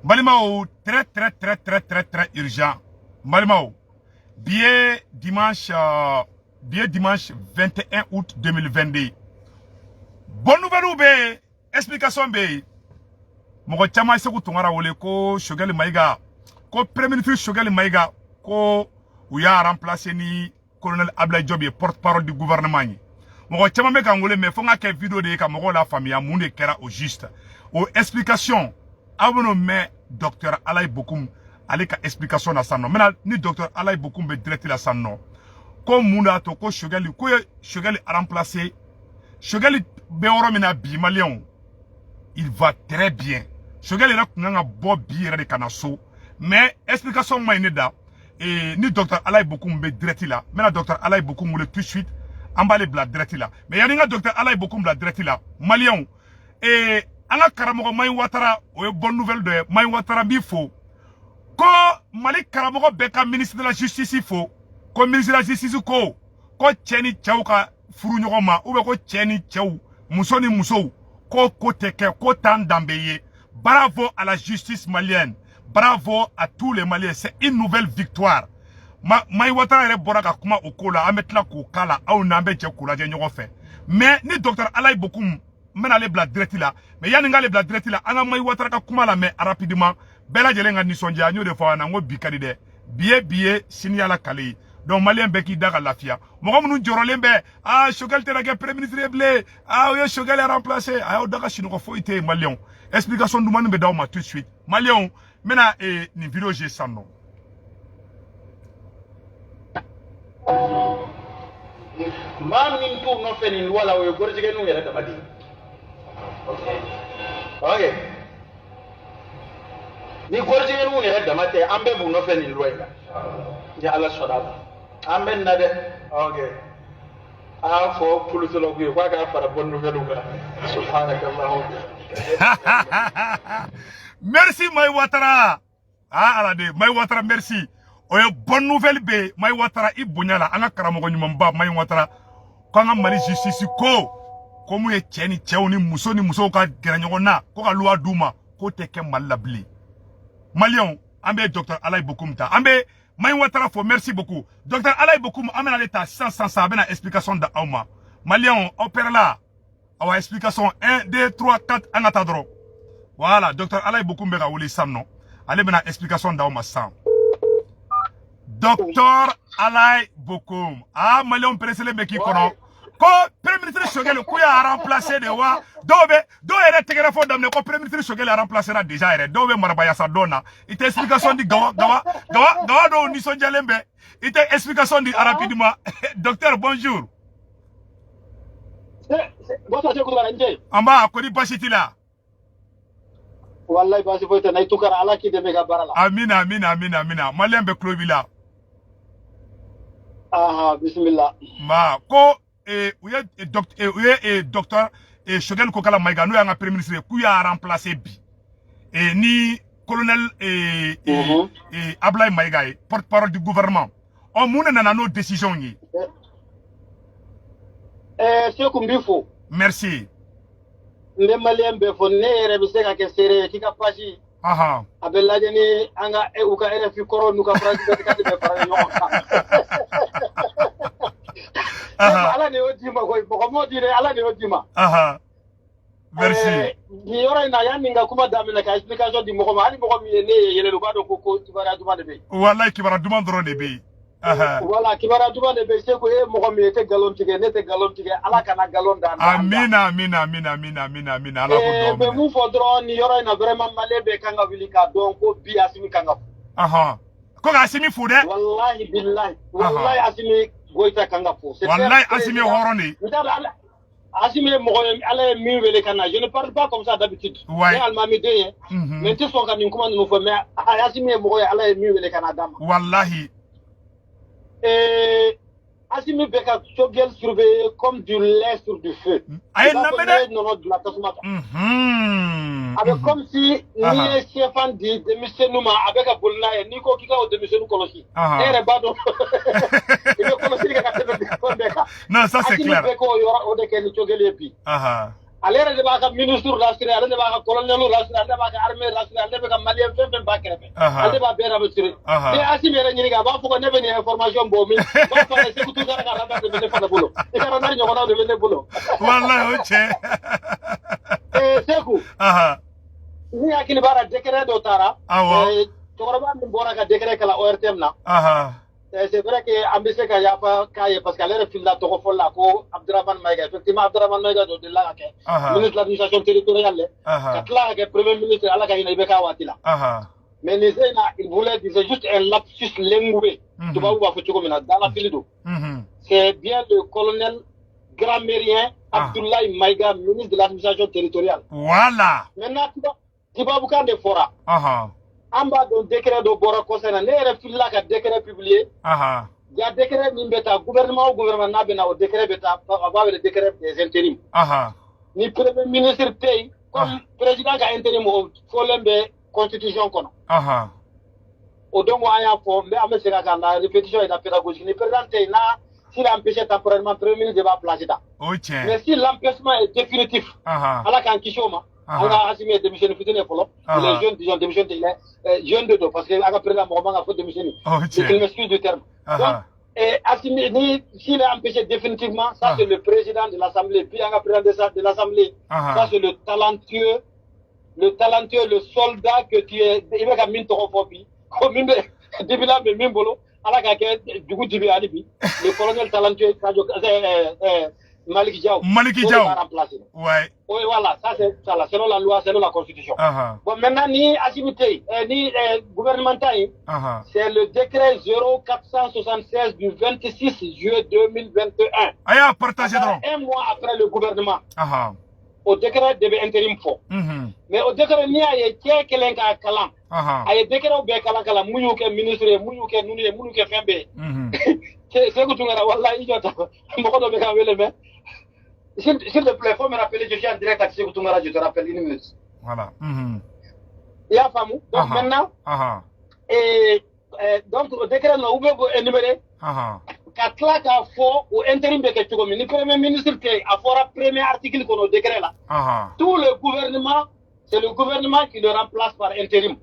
Balimaw, très très très très très très urgent. Balimaw, bi ye dimanche, bi ye dimanche 21 août 2022. Bonne nouvelle bɛ yen, explication bɛ yen. Mɔgɔ caman ye Segu Tunkara wele ko Choguel Maïga, ko premier ministre Choguel Maïga, ko u y'a remplacer ni colonel Ablaye Diop ye, porte-parole du gouvernement ye. Mɔgɔ caman bɛ k'an wele, mais fo n ka kɛ vidéo de ye ka mɔgɔw la faamuya mun de kɛra au juste. O explication, aw bɛn'o mɛn docteur Alayi Bokoum ale ka explication na sisan nɔ. N bɛna ni docteur Alayi Bokoum bɛ direct la sisan nɔ, ko mun de y'a to ko Choguel, ko ye Choguel remplacer. Choguel bɛ yɔrɔ min na bi, maliyɛnw, il va très bien. Choguel yɛrɛ kun kan ka bɔ bi yɛrɛ de ka na so, mais explication ma ɲi ne da. Ni docteur Alayi Bokoum bɛ direct la, n bɛna docteur Alayi Bokoum wele tout de suite, an b'ale bila direct la. Mais yanni n ka docteur Alayi Bokoum bila direct la, maliyɛnw, an ka karamɔgɔ Mayi Watara, o ye bonne nouvelle dɔ ye. Mayi Watara b'i fo, ko Mali karamɔgɔ bɛɛ ka ministre de la justice fo, ko ministre de la justice ko cɛ ni cɛw ka furu ɲɔgɔn ma, ou bien ko cɛ ni cɛw, muso ni musow, ko tɛ kɛ, ko t'an danbe ye. Bravo à la justice malienne, bravo à tous les Maliens, c'est une nouvelle victoire. Ma Mayi Watara yɛrɛ bɔra ka kuma o ko la, an bɛ tila k'o k'a la, aw n'an bɛ jɛ k'o lajɛ ɲɔgɔn fɛ. Mais ni docteur Alayi Bokoum, n bɛna ale bila direct la, mais yanni n k'ale bila direct la, an ka Mayi Watara ka kuma lamɛn rapidement, bɛɛ lajɛlen ka nisɔndiya. N y'o de fɔ aw ɲɛna, n ko bi ka di dɛ, bi ye bi ye, sini y'ala kale ye. Donc maliyɛn bɛɛ k'i da ka lafiya. Mɔgɔ minnu jɔrɔlen bɛ, ah, Choguel tɛna kɛ premier ministre ye bilen, ah, o ye Choguel remplacer, a y'aw da ka sunɔgɔ, foyi tɛ yen. Maliyɛnw, explication dumani bɛ d'aw ma tout de suite. Maliyɛnw, n bɛna nin vidéo je sisan nɔ. Maa min t'u nɔfɛ nin loi la, o ye gɔrɔjɛgɛninw yɛrɛ dama de ye. Ok, ni gɔrɔjɛgɛninw yɛrɛ dama tɛ, an bɛɛ b'u nɔfɛ nin loi in na, ni Ala sɔnna a ma, an bɛ na dɛ. Ok, a y'a fɔ politologue ye k'a k'a fara bonne nouvelle kan. Subhanaka Allahumma. Merci Mayi Watara. Ah, ala de Mayi Watara, merci. O ye bonne nouvelle bɛ yen. Mayi Watara, i bonya la, an ka karamɔgɔ ɲumanba Mayi Watara, ko an ka Mali justice ko mun ye cɛ ni cɛw ni muso ni musow ka gɛrɛ ɲɔgɔn na, ko ka loi d'u ma, k'o tɛ kɛ Mali la bilen. Maliyɛnw, an bɛ docteur Alayi Bokoum ta, an bɛ Mayi Watara fo, merci beaucoup. Docteur Alayi Bokoum, an bɛna ale ta sisan sisan sisan, a bɛna explication da aw ma. Maliyɛnw, aw pɛrɛla? Awa, explication 1 2 3 4, an ka taa dɔrɔn. Voilà, docteur Alayi Bokoum bɛ ka wele sisan nɔ, ale bɛna explication d'aw ma sisan. Docteur Alayi Bokoum, ah, maliyɛnw pereselen bɛ k'i kɔnɔ ko premier ministre Choguel k'u y'a remplacer de wa. Dɔw bɛ, dɔw yɛrɛ tɛgɛrɛ fɔ daminɛ ko premier ministre Choguel remplacera déjà yɛrɛ. Dɔw bɛ marabayasa dɔn na. I tɛ explication di? Gawa gawa gawa gawa, dɔw nisɔndiyalen bɛ. I tɛ explication di rapidement? Docteur, bonjour. Bonsoir, Sekou Tunkara, n. An b'a ko ni basi t'i la? Wallahi basi foyi tɛ n na. I Tunkara, Ala k'i dɛmɛ i ka baara la. Amina, amina, amina, amina. Maliyɛn bɛɛ tulo b'i la. Aha, bisimila. Nba ko u ye u ye docteur Choguel Kokala Maïga, n'o y'an ka premier ministre ye, k'u y'a remplacer bi ni colonel Ablaye Maïga ye, porte-parole du gouvernement. Ɔ, mun de nana n'o décision ye? Sekou, n b'i fo. Merci. N bɛ maliyɛn bɛɛ fo. Ne yɛrɛ bɛ se ka kɛ seere ye k'i ka page a bɛ lajɛ ni an ka u ka RFI kɔrɔ n'u ka France 24 bɛɛ fara ɲɔgɔn kan. Ala de y'o d'i ma koyi, mɔgɔ m'o di dɛ, Ala de y'o d'i ma. Merci. Nin yɔrɔ in na, yanni n ka kuma daminɛ ka explication di mɔgɔ ma, hali mɔgɔ min ye ne ye yɛlɛ, u b'a dɔn ko kibaruya duman de bɛ yen. Wallahi, kibaruya duman dɔrɔn de bɛ yen. Voilà, kibaruya duman de bɛ yen. Seko, e ye mɔgɔ min ye, e tɛ nkalon tigɛ, ne tɛ nkalon tigɛ, Ala kana nkalon da an da. Amina, amina, amina, amina, amina, amina. Ala ko N bɛ dɔw minɛ. mun fɔ dɔrɔn nin yɔrɔ in na, vraiment maliyɛn bɛɛ kan ka wuli k'a dɔn ko bi Asimi kan ka fo. Ko ka Asimi fo dɛ. Wallahi billahi, wallahi Asimi Goïta kan ka fo. C'est un Wallahi, Asimi ye président. hɔrɔn de ye. N t'a dɔn Ala Asimi ye mɔgɔ ye, Ala ye min wele ka na. Je ne parle pas comme ça d'habitude. Ne ye alimami den ye. Mais n tɛ sɔn ka nin kuma ninnu fɔ, mais Asimi ye mɔgɔ ye, Ala ye min wele ka na d'a ma. Wallahi. Asimi bɛ ka Choguel surveiller comme du lait sur du feu. A ye I b'a fɔ lamɛn n'i dɛ. ye nɔnɔ dilan tasuma kan. A bɛ comme si n'i ye sɛfan di denmisɛnninw ma, a bɛ ka boli n'a ye, n'i ko k'i ka o denmisɛnnin kɔlɔsi, e yɛrɛ b'a dɔn i bɛ kɔlɔsili kɛ ka tɛmɛ fɛn bɛɛ kan. Non, ça c'est Asimi clair. bɛ k'o yɔrɔ o de kɛ ni Choguel ye bi. Ale yɛrɛ de b'a ka ministre rassurer, ale de b'a ka colonel rassurer, ale de b'a ka armée rassurer, ale de bɛ ka malien fɛn fɛn b'a kɛrɛfɛ, ale de b'a bɛɛ rassurer. Ni Assimi yɛrɛ ɲininka, a b'a fɔ ko ne bɛ nin information bɔ min, a b'a fɔ a ye Sékou Tounkara ka radar de bɛ ne fana bolo, i ka radar ɲɔgɔnnaw de bɛ ne bolo. Wallahi, o tiɲɛ. Sékou, ni hakili b'a la, décret dɔ taara. Cɛkɔrɔba min bɔra ka décret kalan ORTM na, c'est vrai que an bɛ se ka yafa k'a ye parce que ale yɛrɛ filila tɔgɔ fɔli la ko Abdourahmane Maïga. Effectivement, Abdourahmane Maïga dɔ delila ka kɛ ministre de l'administration territoriale, ka tila ka kɛ premier ministre, Ala ka hinɛ IBK waati la. Mais nin sen in na, il voulait dire, c'est juste un lapsus linguae, tubabu b'a fɔ cogo min na, dalafili don. C'est bien le colonel grammairien Abdoulaye Maïga, ministre de l'administration territoriale. Voilà. Maintenant, tubabukan de fɔra. An b'a dɔn décret dɔ bɔra kɔsɛ na, ne yɛrɛ filila ka décret publier. Ja, décret min bɛ ta, gouvernement o gouvernement n'a bɛ na, o décret bɛ ta, a b'a wele décret des intérims. Ni premier ministre tɛ yen, comme président ka intérim, o fɔlen bɛ constitution kɔnɔ. O donc an y'a fɔ, n bɛ an bɛ segin a kan, la répétition est la pédagogie. Ni président tɛ yen, n'a s'il est empêché temporairement, premier ministre de b'a place ta. O tiɲɛ. Mais si l'empêchement est définitif, Ala k'an kisi o ma. An ka Assimi ye denmisɛnnin fitinin ye fɔlɔ. Il est jeune, disons denmisɛnnin tɛ, il est jeune de don parce que an ka président mɔgɔ man ka fɔ denmisɛnnin. O tiɲɛ. Il m'excuse du terme. Donc, et Assimi, ni s'il est empêché définitivement, ça c'est le président de l'Assemblée. Puis an ka président de l'Assemblée, ça c'est le talentueux, le talentueux, le soldat que tu es. I bɛ ka min tɔgɔ fɔ bi, ko min bɛ dibila bɛ min bolo, Ala k'a kɛ dugu dibi hali bi. Le colonel talentueux Sadio Malick Diaw. Malick Diaw. O de b'a remplacer. Ouais. Oui, voilà, ça c'est ça là, selon la loi, selon la constitution. Bon, maintenant, ni Assimi tɛ yen, ni gouvernement ta yen, c'est le décret 0476 du 26 juillet 2021. A y'a partagé dɔrɔn. Un mois après le gouvernement. O décret de bɛ intérim fɔ. Mais o décret, n'i y'a ye cɛ kelen k'a kalan, a ye décret bɛɛ kalan kalan, mun y'u kɛ ministre ye, mun y'u kɛ ninnu ye, mun y'u kɛ fɛn bɛɛ ye. Sékou Tounkara, wallahi, i jɔ ta, mɔgɔ dɔ bɛ k'an wele, mais s'il te plaît, faut me rappeler, je suis en direct avec Sékou Tounkara, je te rappelle une minute. Voilà. I y'a faamu? Donc maintenant, et, donc o décret ninnu, u bɛ k'o énumérer, ka tila k'a fɔ o intérim bɛ kɛ cogo min ni premier ministre tɛ yen. A fɔra premier article kɔnɔ o décret la, tout le gouvernement, c'est le gouvernement qui le remplace par intérim.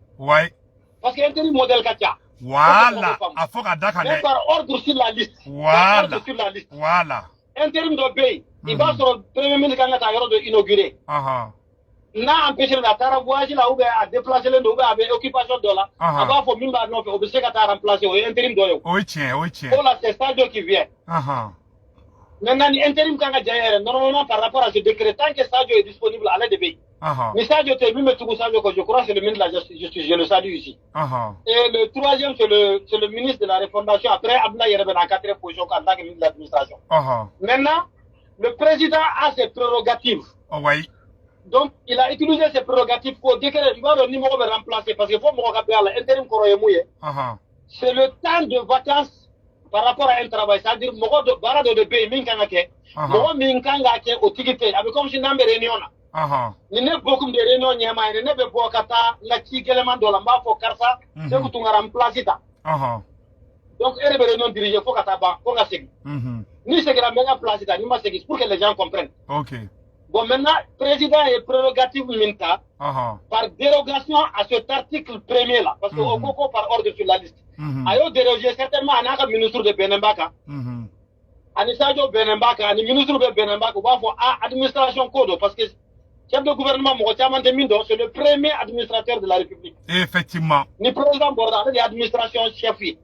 Parce que intérim modèle ka ca. Voilà. A fɔ ka da kan Mais dɛ. par ordre sur la liste. Voilà. Par ordre sur la liste. Voilà. Intérim dɔ bɛ yen, i b'a sɔrɔ premier ministre kan ka taa yɔrɔ dɔ inaugurer. N'a empêché a taara voyage la ou bien a déplacé len don ou bien a bɛ occupation dɔ la, a b'a fɔ min b'a nɔfɛ, o bɛ se ka taa remplacer, o ye intérim dɔ ye o. O ye tiɲɛ, o ye tiɲɛ. O la, c'est Sadio qui vient. Maintenant, ni intérim kan ka janya yɛrɛ, normalement, par rapport à ce décret, tant que Sadio est disponible, ale de bɛ yen. Ni Sadio tɛ yen, min bɛ tugu Sadio kɔ, je crois c'est le ministre de la justice, je le salue ici. Et le troisième, c'est le ministre de la refondation. Après, Abdoulaye yɛrɛ bɛ na en quatrième position en tant que ministre de l'administration. Maintenant, le président a ses prérogatives. Oh, ouais. Donc, il a utilisé ses prérogatives pour décret. Il va le numéro bɛ remplacer parce que faut mɔgɔ ka bɛn a la. Intérim kɔrɔ ye mun ye? C'est le temps de vacances par rapport à un travail. C'est-à-dire, mɔgɔ dɔ baara dɔ de bɛ yen min kan ka kɛ. Mɔgɔ min kan k'a kɛ, o tigi tɛ yen. A bɛ comme si n'an bɛ réunion na. Ni ne bɔkun de réunion ɲɛmaa ye, ni ne bɛ bɔ ka taa n ka ci gɛlɛman dɔ la, n b'a fɔ karisa, Sékou Tounkara n place ta. Donc, e de bɛ réunion diriger fo ka taa ban, fo ka segin. Ni seginna, n bɛ n ka place ta, ni ma segin, pour que les gens comprennent. Ok. Bon, maintenant, président ye prérogative min ta, par dérogation à cet article premier là, parce que o ko ko par ordre sur la liste. A y'o déroger certainement, a n'a ka ministre de bɛnnen b'a kan. Ani Sadio bɛnnen b'a kan, ani ministre bɛ bɛnnen b'a kan, u b'a fɔ a administration ko don, parce que chef de gouvernement, mɔgɔ caman tɛ min dɔn, c'est le premier administrateur de la République. Effectivement. Ni président bɔra, ale de ye administration chef ye.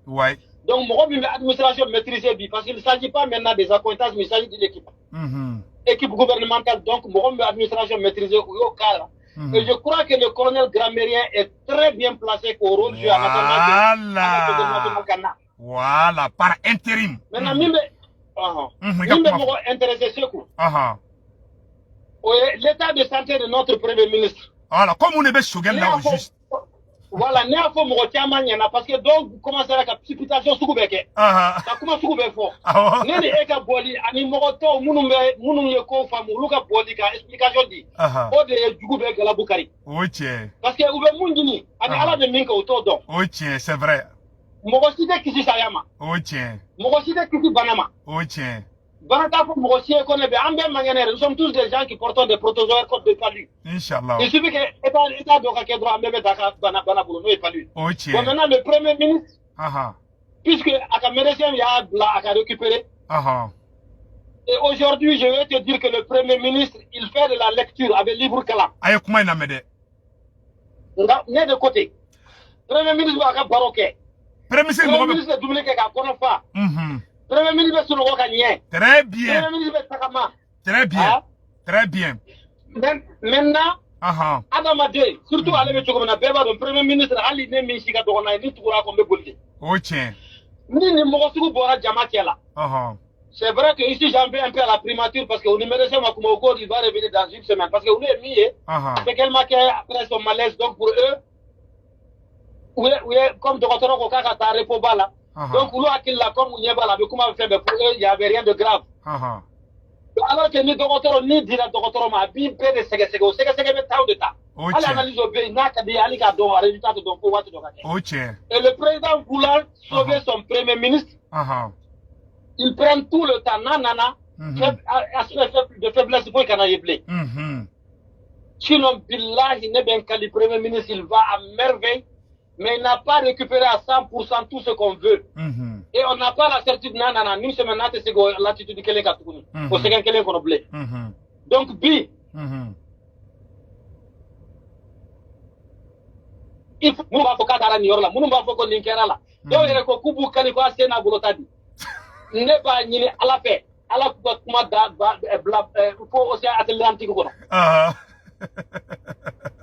Donc mɔgɔ min bɛ administration maîtriser bi, parce qu'il ne s'agit pas maintenant des accointances, mais il s'agit d'une équipe. Équipe gouvernementale, donc mɔgɔ min bɛ administration maîtriser, o y'o cas la. Et je crois que le colonel grammairien est très bien placé k'o rôle jouer en attendant que an ka national ka na. Voilà, par intérim. Maintenant, min bɛ I ka min bɛ kuma fɔ. mɔgɔ intéressé, Sékou, o ye l'état de santé de notre premier ministre. Voilà, comme on est bɛ Choguel Ne là y'a au fɔ juste. Voilà, ne y'a fɔ mɔgɔ caman ɲɛna parce que dɔw commencera ka supputation sugu bɛɛ kɛ, ka kuma sugu bɛɛ fɔ. Ne ni e ka bɔli ani mɔgɔ tɔw minnu bɛ minnu ye ko faamu, olu ka bɔli ka explication di, o de ye jugu bɛɛ galabu kari. O ye tiɲɛ. Parce que u bɛ mun ɲini ani Ala bɛ min kɛ, u t'o dɔn. O ye tiɲɛ, c'est vrai. Mɔgɔ si tɛ kisi saya ma. O ye tiɲɛ. Mɔgɔ si tɛ kisi bana ma. O ye tiɲɛ. Bana t'a fɔ mɔgɔ si ye ko ne bɛ an bɛɛ man kɛnɛ yɛrɛ. Nous sommes tous des gens qui portons des protozoaires contre des palus. Inch'Allah. Il suffit que état dɔ ka kɛ dɔrɔn, an bɛɛ bɛ taa ka bana bolo, n'o ye palu. O ye tiɲɛ Bon, ye. maintenant le premier ministre, puisque a ka médecin y'a bila a ka récupérer, et aujourd'hui je vais te dire que le premier ministre, il fait de la lecture avec livre kalan. A ye kuma in lamɛn dɛ. Nka ne de côté, premier ministre b'a ka baro kɛ. Premier ministre Premier mɔgɔ bɛ ministre bɛ dumuni kɛ k'a kɔnɔ fa. Premier ministre bɛ sunɔgɔ ka ɲɛ. Très bien. Premier ministre bɛ tagama. Très bien. Ah. Très bien. Maintenant, adamaden, surtout ale bɛ cogo min na, bɛɛ b'a dɔn premier ministre, hali ne min si ka dɔgɔ n'a ye, ni tugura a kɔ, n bɛ boli de. O ye tiɲɛ. Ni nin mɔgɔ sugu bɔra jama cɛ la, c'est vrai que ici j'en vais un peu à la primature, parce que o ni médecin ma kuma, o ko il va revenir dans une semaine, parce que olu ye min ye, c'est qu'elle m'a kɛ après son malaise. Donc pour eux, u ye comme dɔgɔtɔrɔ ko k'a ka taa repos ba la, donc olu hakili la, comme u ɲɛ b'a la, a bɛ kuma fɛn bɛɛ, pour eux il y avait rien de grave, alors que ni dɔgɔtɔrɔ ni dira dɔgɔtɔrɔ ma, a b'i bɛɛ de sɛgɛsɛgɛ, o sɛgɛsɛgɛ bɛ taa o de ta. O ye Hali tiɲɛ. analyse o bɛ yen, n'a ka di ye, hali k'a dɔn, a résultat tɛ dɔn fo waati dɔ ka kɛ. O ye tiɲɛ. Et le président voulant sauver son premier ministre, ils prennent tout le temps. N'a nana, aspect de faiblesse foyi kana ye bilen. Sinon, billahi, ne bɛ n kali, premier ministre, il va à merveille, mais il n'a pas récupéré à 100% tout ce qu'on veut. Et on n'a pas la certitude, n'a nana une semaine, n'a tɛ se k'o latitude kelen kan tuguni, o sɛgɛn kelen kɔnɔ bilen. Donc bi, il faut minnu b'a fɔ k'a taara nin yɔrɔ la, minnu b'a fɔ ko nin kɛra la, dɔw yɛrɛ ko k'u b'u kali ko a sen n'a bolo ta di. Ne b'a ɲini Ala fɛ, Ala k'u ka kuma da ba bila fo océan Atlantique kɔnɔ.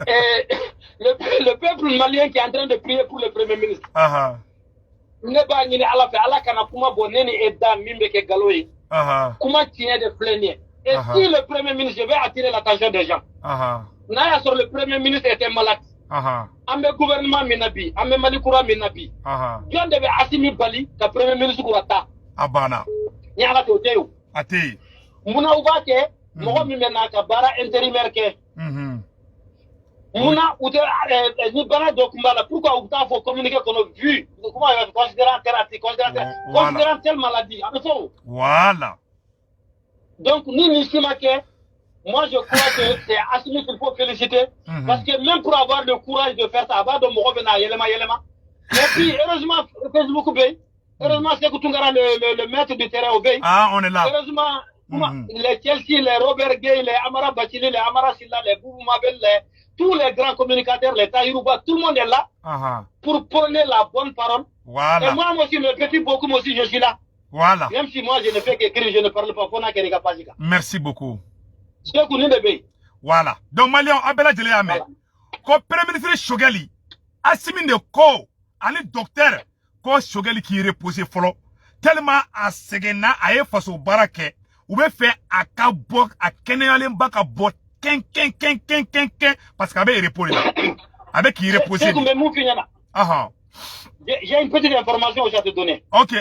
Et le peuple malien qui est en train de prier pour le premier ministre, ne b'a ɲini Ala fɛ, Ala kana kuma bɔ ne ni e da min bɛ kɛ nkalon ye. Kuma tiɲɛ de filɛ nin ye. Et si le premier ministre, je vais attirer l'attention des gens, n'a y'a sɔrɔ le premier ministre était malade, an bɛ gouvernement min na bi, an bɛ Mali kura min na bi, jɔn de bɛ Assimi bali ka premier ministre kura ta? A banna. Ni Ala tɛ, o tɛ yen o. A tɛ yen. Munna u b'a kɛ mɔgɔ min bɛ n'a ka baara intérimaire kɛ? Munna u tɛ ni bana dɔ tun b'a la, pourquoi u t'a fɔ communiqué kɔnɔ, vu comment il va considérant tel article, considérant tel, considérant telle maladie, a bɛ fɔ o. Donc ni nin si ma kɛ, moi je crois que c'est Assimi qu'il faut féliciter, parce que même pour avoir le courage de faire ça, a b'a dɔn mɔgɔ bɛ n'a yɛlɛma yɛlɛma. Et puis heureusement Facebook bɛ yen, heureusement Sékou Tounkara, le maître du terrain, o bɛ yen. Ah, on est là. Heureusement, les Chelsea, les Robert Gay, les Amara Bachili, les Amara Silla, les Boubou Mabel, tous les grands communicateurs, les Tahirouba, tout le monde est là pour prôner la bonne parole. Et moi aussi, le petit Bokoum aussi, je suis là. Même si moi, je ne fais qu'écrire, je ne parle pas. Fo n'a kɛra i ka page kan. Merci beaucoup. Sékou, nin de bɛ yen. Voilà. Donc Malien, a bɛɛ lajɛlen y'a mɛn. Ko premier ministre Choguel, Assimi de ko ani docteur ko Choguel k'i reposer fɔlɔ. Tellement a sɛgɛnna, a ye faso baara kɛ. U bɛ fɛ a ka bɔ, a kɛnɛyalenba ka bɔ kɛn kɛn kɛn kɛn kɛn kɛn, parce que a bɛ repos de la. A bɛ k'i reposer Sékou de. bɛ mun f'i ɲɛna? J'ai une petite information aussi à te donner. Ok.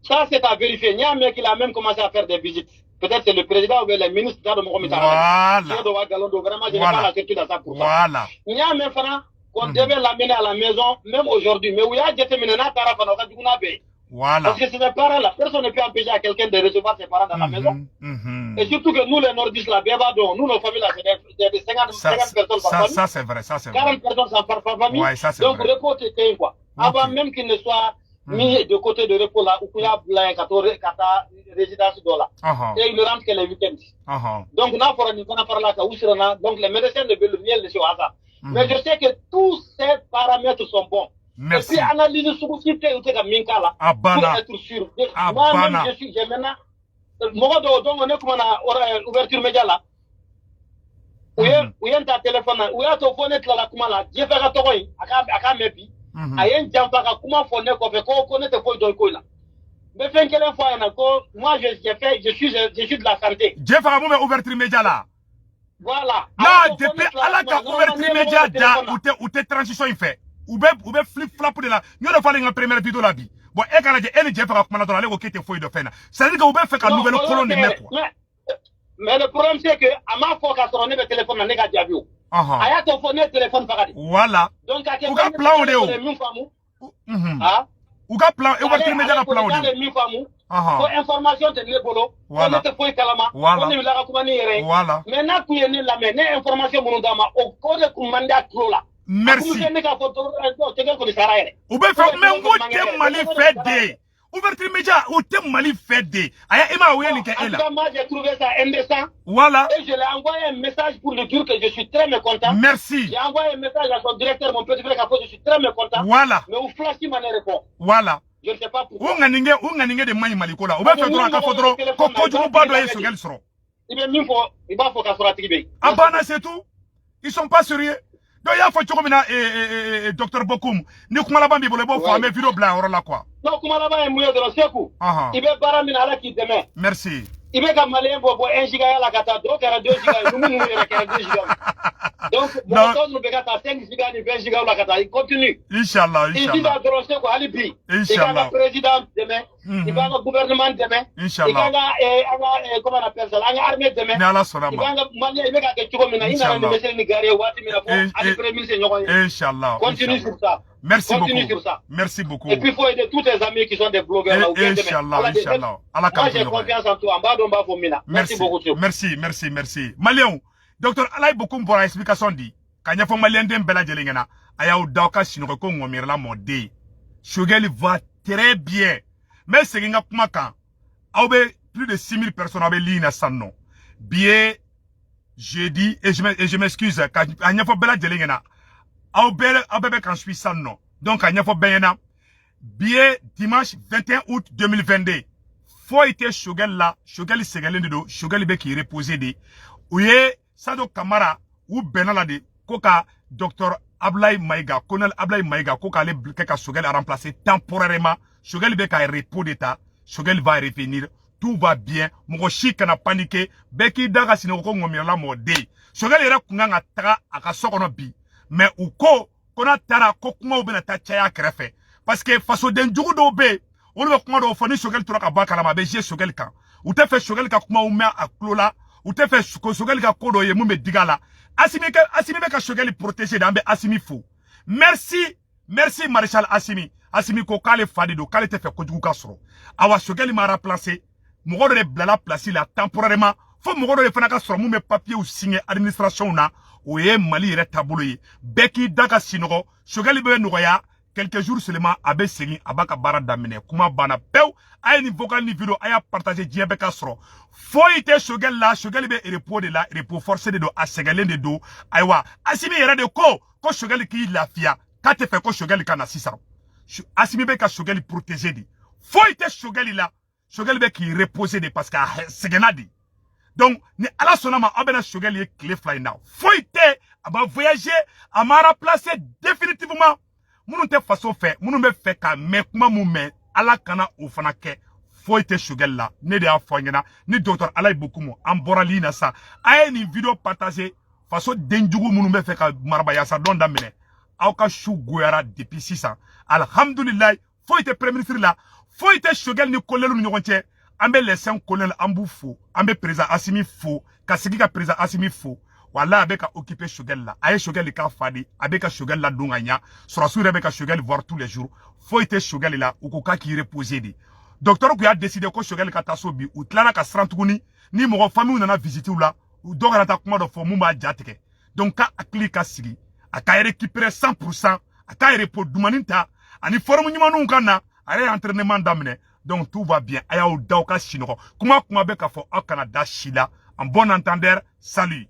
Ça, c'est à vérifier. Il y a un mec qui a même commencé à faire des visites. Peut-être c'est le président ou bien les ministres de mɔgɔ min taara. Tiɲɛ don wa nkalon don, vraiment, je n'ai pas la certitude à 100%. N y'a mɛn fana qu'on devait l'amener à la maison même aujourd'hui, mais u y'a jateminɛ, n'a taara fana, o ka jugu n'a bɛɛ ye. Parce que c'est ses parents là, personne ne peut empêcher à quelqu'un de recevoir ses parents dans la maison. Et surtout que nous les nordistes là, bɛɛ b'a dɔn, nous, nos familles là, c'est des 50, Ça, 50 personnes par ça, famille. ça c'est vrai, ça c'est vrai. 40 personnes par famille. Ouais, ça, c'est Donc vrai. repos tɛ kɛ yen quoi. Avant même qu'il ne soit mis de côté de repos là, u kun y'a bila yen ka to ka taa résidence dɔ la. Et il ne rentre que les week-ends. Donc n'a fɔra nin fana farala kan, u siranna, donc les médecins ne veulent rien laisser au hasard. Mais je sais que tous ces paramètres sont bons. Merci. Et puis analyse sugu si tɛ yen, u tɛ ka min k'a la. A Pour banna. être sûr. A Moi-même, banna. je suis, j'ai maintenant, mɔgɔ dɔw, donc ne kumana ouverture média la. U ye u ye n ta téléphone na, u y'a to fo ne tilala kuma la, Jɛfɛ ka tɔgɔ in, a k'a mɛn bi. A ye n janfa ka kuma fɔ ne kɔfɛ ko ne tɛ foyi dɔn ko in la. N bɛ fɛn kelen fɔ a ɲɛna ko moi je j'ai fait je suis de la santé. Jɛfa ka mun bɛ ouverture média la? Voilà. Non, depuis Ala ka ouverture média da, u tɛ transition in fɛ. U bɛ flip flop de la. N y'o de fɔ ale ka première vidéo la bi. Bon, e ka lajɛ, e ni Jɛfa ka kuma la dɔrɔn, ale ko k'e tɛ foyi dɔn fɛn na. C'est à dire que u bɛ fɛ ka nouvelle kolon de mɛn quoi. Mais le problème, c'est que a m'a fɔ k'a sɔrɔ ne bɛ téléphone na, ne ka jaabi o. A y'a to fɔ ne ye téléphone faga de. Voilà. Donc a kɛ U ka plan o de o. min faamu. Mhm. Ah. U ka plan, ouverture média ka plan o de. Ale min faamu ko information tɛ ne bolo, ko ne tɛ foyi kalama, ko ne wulila ka kuma ni yɛrɛ ye. Mais n'a kun ye ne lamɛn, ne ye information minnu d'a ma, o ko de kun man di a tulo la. Merci. Ne k'a fɔ dɔrɔn, Choguel kɔni sara yɛrɛ. U bɛ fɛ, mais n ko tɛ Mali fɛ de. Ouverture média, u tɛ Mali fɛ de. A y'a, e ma, u ye nin kɛ e la. En tout cas, moi, j'ai trouvé ça indécent. Voilà. Et je lui ai envoyé un message pour lui dire que je suis très mécontent. Merci. J'ai envoyé un message à son directeur, mon petit frère, k'a fɔ je suis très mécontent. Voilà. Mais au flash, il m'en répond. Voilà. Je ne sais pas pourquoi. U ŋaninge, u ŋaninge de man ɲi Maliko la. U bɛ fɛ dɔrɔn a ka fɔ dɔrɔn ko kojuguba dɔ ye Choguel sɔrɔ. I bɛ min fɔ, i b'a fɔ k'a sɔrɔ a tigi bɛ yen. A banna, c'est tout. Ils sont pas sérieux. Donc i y'a fɔ cogo min na, docteur Bokoum, ni kuma laban b'i bolo, i b'o fɔ, an bɛ vidéo bila a yɔrɔ la quoi. Non, kuma laban ye mun ye dɔrɔn, Seku. I bɛ baara min na, Ala k'i dɛmɛ. Merci. I bɛ ka malien bɔ 1 giga la ka taa, dɔw kɛra 2 giga ye, numu ninnu yɛrɛ kɛra 2 giga ye. Donc mɔgɔ tɔ ninnu bɛ ka taa 5 giga ni 20 giga la ka taa, i continue. Inchallah, I inchallah. jija dɔrɔn, Seku, hali bi. I k'an ka président dɛmɛ. I k'an ka gouvernement dɛmɛ. Inchallah. I k'an ka an ka, comment on appelle ça, an ka armée dɛmɛ. Ni Ala sɔnna I ma. k'an ka malien, i bɛ ka kɛ cogo min na, i nana ni mesere ni gari ye waati min na fo ani premier ministre ɲɔgɔn ye. Inchallah. Continue sur ça. Merci Continue beaucoup. sur ça. Merci beaucoup. Et puis, il faut aider tous tes amis qui sont des blogueurs là. Inch'Allah, Inch'Allah. Allah. Moi, j'ai confiance en toi. En bas, on va. Merci beaucoup. Merci, merci, merci. Maliens, docteur Alaye Bokoum bɔra explication di. Ka ɲɛfɔ malien den bɛɛ lajɛlen ɲɛna. A y'aw da aw ka sinɔgɔ ko ŋɔmiyɛrɛla mɔden. Choguel va très bien. N bɛ segin n ka kuma kan. Aw bɛ plus de 6000 personnes, aw bɛ ligne na sisan nɔ. Bi ye jeudi et je m'excuse ka a ɲɛfɔ bɛɛ lajɛlen ɲɛna. Aw bɛɛ bɛ kan suit sisan nɔ. Donc a ɲɛfɔ bɛɛ ɲɛna. Bi ye dimanche 21 août 2022. Foyi tɛ Choguel la. Choguel sɛgɛnlen de don. Choguel bɛ k'i reposer de. U ye Sadio Kamara, u bɛnna la de ko ka docteur Ablaye Maïga, colonel Ablaye Maïga, ko k'ale kɛ ka Choguel remplacer temporairement. Choguel bɛ ka repos de ta. Choguel va revenir. Tout va bien. Mɔgɔ si kana paniquer. Bɛɛ k'i da ka sinɔgɔ ko ŋɔmiyala mɔden. Choguel yɛrɛ kun kan ka taga a ka so kɔnɔ bi. Mais u ko ko n'a taara, ko kumaw bɛna taa caya a kɛrɛfɛ. Parce que fasoden jugu dɔw bɛ yen, olu bɛ kuma dɔw fɔ, ni Choguel tora ka bɔ a kalama, a bɛ jouer Choguel kan. U tɛ fɛ Choguel ka kumaw mɛn a tulo la. U tɛ fɛ ko Choguel ka ko dɔ ye mun bɛ digi a la. Assimi kɛ, Assimi bɛ ka Choguel protéger de. An bɛ Assimi fo. Merci, merci maréchal Assimi. Assimi ko k'ale fa de don, k'ale tɛ fɛ kojugu ka sɔrɔ. Awa, Choguel ma remplacer, mɔgɔ dɔ de bilala place la temporairement, fo mɔgɔ dɔ de fana ka sɔrɔ mun bɛ papiers signer administration na. O ye Mali yɛrɛ taabolo ye. Bɛɛ k'i da ka sinɔgɔ. Choguel bɛ nɔgɔya, quelques jours seulement, a bɛ segin, a b'a ka baara daminɛ. Kuma banna pewu. A ye nin vocal ni vidéo, a y'a partager, diɲɛ bɛɛ ka sɔrɔ. Foyi tɛ Choguel la. Choguel bɛ repos de la, repos forcé de don, a sɛgɛnlen de don. Ayiwa, Assimi yɛrɛ de ko ko Choguel k'i lafiya, k'a tɛ fɛ ko Choguel ka na sisan. Assimi bɛ ka Choguel protéger de. Foyi tɛ Choguel la. Choguel bɛ k'i reposer de parce que a sɛgɛnna de. Donc ni Ala sɔnna ma, aw bɛna Choguel ye tile 2 in na. Foyi tɛ, a ma voyager, a ma remplacer définitivement. Minnu tɛ faso fɛ, minnu bɛ fɛ ka mɛn kuma mun mɛn, Ala kana o fana kɛ. Foyi tɛ Choguel la. Ne de y'a fɔ an ɲɛna ni docteur Alaye Bokoum. An bɔra ligne na sisan. A ye nin vidéo partager. Faso denjugu minnu bɛ fɛ ka marabayasa dɔn daminɛ, aw ka su goyara depuis sisan. Alhamdulilayi, foyi tɛ premier ministre la, foyi tɛ Choguel ni colonel ni ɲɔgɔn cɛ. An bɛ les cinq colonels, an b'u fo. An bɛ président Assimi fo, ka sigi ka président Assimi fo. Wala a bɛ ka occuper Choguel la. A ye Choguel ka fa de, a bɛ ka Choguel ladon ka ɲa. Sɔrɔsiw yɛrɛ bɛ ka Choguel voir tous les jours. Foyi tɛ Choguel la. U ko k'a k'i reposer de. Docteur kun y'a décider ko Choguel ka taa so bi. U tilala ka siran tuguni ni mɔgɔ famille nana visite la, u dɔw kana taa kuma dɔ fɔ mun b'a ja tigɛ. Donc k'a hakili ka sigi, a ka récupérer 100%, a ka repos dumani ta ani forme ɲumanw ka na, a yɛrɛ ye entraînement daminɛ. Donc tout va bien. A y'aw da aw ka sinɔgɔ. Kuma kuma bɛ k'a fɔ, aw kana da si la. En bon entendeur, salut.